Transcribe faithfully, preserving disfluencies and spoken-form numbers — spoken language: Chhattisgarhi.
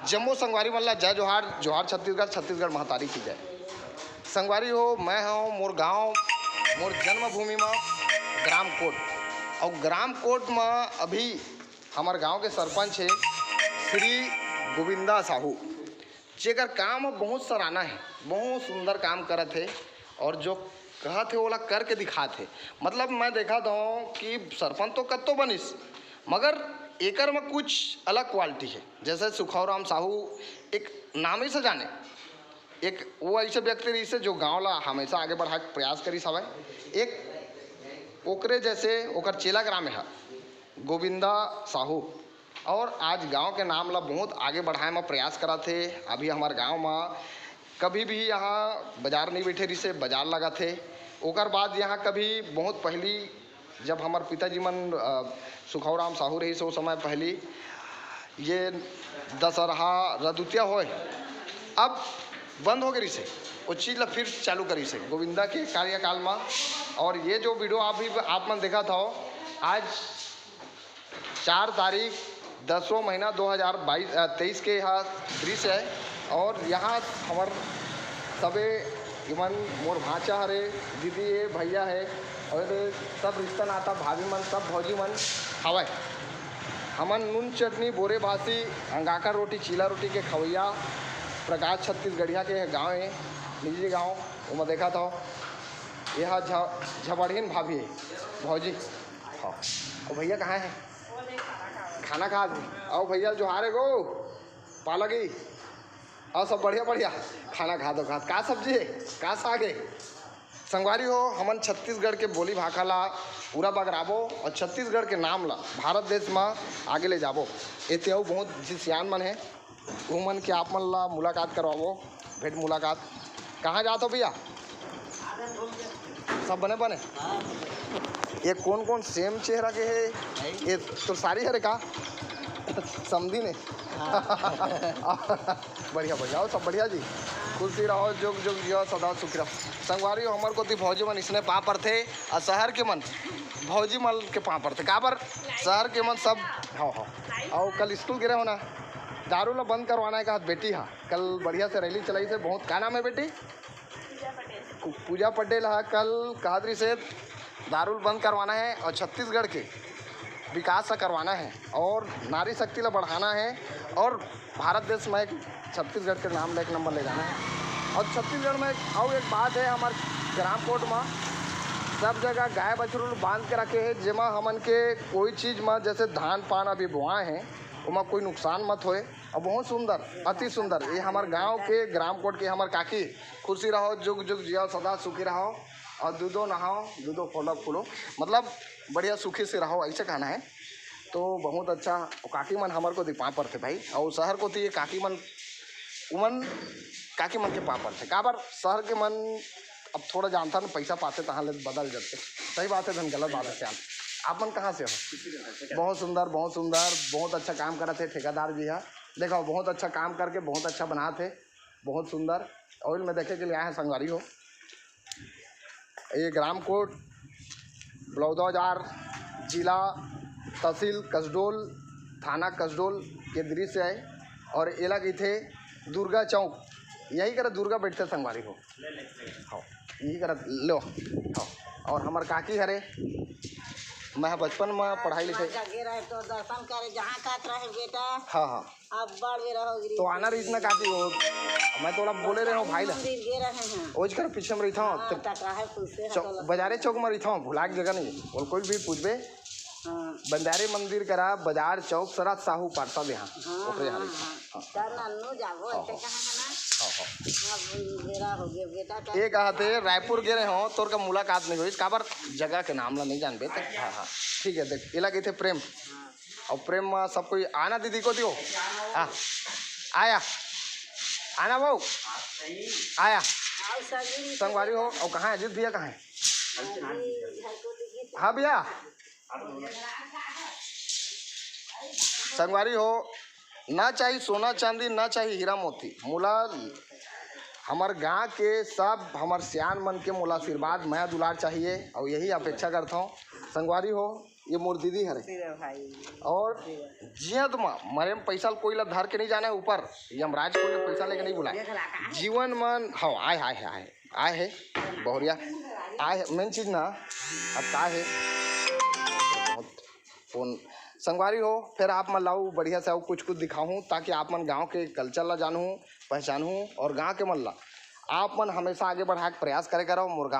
जम्मो संगवारी मन ला जय जोहार, जोहार छत्तीसगढ़, छत्तीसगढ़ महतारी की जय। संगवारी हो, मैं हूँ मोर गांव, मोर जन्मभूमि में ग्राम कोट, और ग्राम कोट में अभी हमर गांव के सरपंच है श्री गोविंदा साहू, जेकर काम ह बहुत सराहना है, बहुत सुंदर काम करत है, और जो कहत है ओला करके दिखात है। मतलब मैं देखत हूँ कि सरपंच तो कत्तो बनिस, मगर एकर में कुछ अलग क्वालिटी है। जैसे सुखौराम साहू एक नाम ही से जाने, एक वो ऐसे व्यक्ति रहिस हे जो गांव ला हमेशा आगे बढ़ाए के प्रयास करिस हवय। एक ओकरे जैसे ओकर चेला ग्राम है गोविंदा साहू, और आज गांव के नाम ला बहुत आगे बढ़ाए म प्रयास करत हे। अभी हमार गांव म कभी भी यहाँ बाजार नहीं बैठे रहिस हे, बाजार लगत हे। ओकर बाद यहाँ कभी बहुत पहली जब हमार पिताजी मन, अ, सुखौराम साहू रहिस हे, ओ समय पहली ये दशहरा रदुतिया होय, अब बंद हो गए रहिस हे, वो चीज ला फिर चालू करिस हे गोविंदा के कार्यकाल में। और ये जो वीडियो आप भी, आप मन देखत हो, आज चार तारीख, दसवाँ महीना दो हज़ार बाईस, अ, तेईस के यह दृश्य है। और यहाँ हमर सबे इमन मोर भांचा हरे, दीदी हे, भैया हे, और सब रिश्ता नाता, भाभी मन, सब भौजी मन हवय। हमन नून चटनी, बोरे भासी, अंगाकर रोटी, चीला रोटी के खवैया प्रकाश छत्तीसगढ़िया के गांव हे, निजी गांव, ओमा देखत हव। ये ह झ-, झबड़हीन भाभी हे, भौजी। हाँ। और भैया कहाँ है? खाना खा दे। आओ भैया, जोहार हे गो, पालगी। और सब बढ़िया, बढ़िया। खाना खा दो, खा। का सब्जी है? का साग है? संगवारी हो, हमन छत्तीसगढ़ के बोली भाखा ला पूरा बगराबो और छत्तीसगढ़ के नाम ला भारत देश मा आगे ले जाबो। एते अउ बहुत झिन सियान मन हे, उमन के आप मन ला मुलाकात करवाबो, भेंट मुलाकात। कहाँ जात हो भैया? सब बने बने? ये कौन कौन सेम चेहरा के हे? ये तो सारी हरे का? समझी ने? बढ़िया, बढ़िया, और सब बढ़िया जी। खुशी रहो, जुग जुग जियो, सदा सुखी रहो। संगवारी हो, हमर कोती भौजी मन इसने पाँव परथे, और शहर के मन भौजी मन के पाँव परथे। काबर? शहर के मन सब, हाँ, हाँ। और कल स्कूल गे रहे हो ना, दारू ला बंद करवाना है, कहा बेटी हा। कल बढ़िया से रैली चलाइस हे, बहुत, का नाम है बेटी? पू-, पूजा पटेल हा कल कहत रहिस हे, दारू बंद करवाना है और छत्तीसगढ़ के विकास ला करवाना है और नारी शक्ति ला बढ़ाना है और भारत देश में एक छत्तीसगढ़ के नाम ला एक नंबर ले जाना है। और छत्तीसगढ़ में एक, अउ एक बात है, हमार ग्राम कोट में सब जगह गाय बछरू बांध के रखे हैं, जेमा हमन के कोई चीज में, जैसे धान पान अभी बोआए हैं, ओमा कोई नुकसान मत होए। और बहुत सुंदर, अति सुंदर, ये हमार गांव के ग्राम कोट के हमार काकी। खुशी रहो, जुग जुग जियो, सदा सुखी रहो, और दूधो नहाओ, दूधो फलो फूलो, मतलब बढ़िया सुखी से रहो, ऐसे कहना है। तो बहुत अच्छा, वो काकी मन हमर कोती पाँव परथे भाई, और शहर कोती ये काकी मन, उमन काकी मन के पाँव परथे। काबर? शहर के मन अब थोड़ा जानता ना, पैसा पाथे तहाँ ले बदल जाथे। सही बात है धन, गलत बात है श्याम। आप मन कहाँ से हो? बहुत सुंदर, बहुत सुंदर, बहुत अच्छा काम करत हे ठेकेदार जी हा। देखो, बहुत अच्छा काम करके बहुत अच्छा बनात हे, बहुत सुंदर। ऑयल में देखे के लिए आए हैं संगवारी हो। ये ग्राम कोट, बलौदाबाजार, जिला, तहसील कसडोल, थाना कसडोल के दृश्य है। और एला कहिथे दुर्गा चौक, यही करा दुर्गा बैठथे संगवारी हो। हाँ, यही करा लो। हाँ, और हमर काकी हरे, मैं ह बचपन में पढ़ाई लिखाई। जगे रहे तो दर्शन करे, जहाँ कहत रहे बेटा। हाँ, हाँ। अब बड़ बेरा हो गई। तो आना रहिस ना काकी, वो मैं तो ओला बोले रहे हूँ भाई ला। मंदिर गे रहे हैं। ओज कर पीछे में रहिथौं, हाँ, तो टकराहे पूछते हैं चौक, तो लग- बाजारे चौक में रहिथौं, भुला के जगह नहीं। और कोई भी पूछबे, हाँ। बंजारे मंदिर करा, बाजार चौक सरा साहू पार्षद यहाँ। हाँ, ओकरे यहाँ हाँ, रहिथौं। हाँ। हाँ। चल नन्नू जाबो, हाँ, ऐसे हाँ। कहा है ना? हाँ, हाँ। अब बेरा हो गया, बेटा का ये कहा थे, रायपुर गे रहे हो, तोर का मुलाकात नहीं होइस, काबर जगह के नाम ला नहीं जानबे तो। हाँ, हाँ। ठीक है, देख, एला कहिथे प्रेम। हाँ। और प्रेम में सब कोई आना दीदी को दियो। हाँ। आया। आना बहू। आया। संगवारी हो, और कहाँ है अजीत भैया, कहाँ है? हाँ भैया। संगवारी हो, ना चाही सोना चांदी, ना चाही हीरा मोती, मोला हमर गांव के सब हमर सियान मन के मोला आशीर्वाद, मया दुलार चाहिए, और यही अपेक्षा करता हूँ। संगवारी हो, ये मोर दीदी हरे। तेरा भाई। और जियत म मरे म पैसा ल कोई ला धर के नहीं जाना है ऊपर, यमराज कोई ला पैसा लेके नहीं बुलाए। जीवन मन, हाँ, आए, आए, आए, आए है बहुरिया, आए है। मेन चीज ना, अब का है, बहुत फोन संगवारी हो, फिर आप मन लाऊ बढ़िया से आऊ कुछ कुछ दिखाऊं, ताकि आप मन गांव के कल्चर ला जानहू, पहचानहू, और गांव के मन ला आप मन हमेशा आगे बढ़ाए के प्रयास करे करो। मोर गांव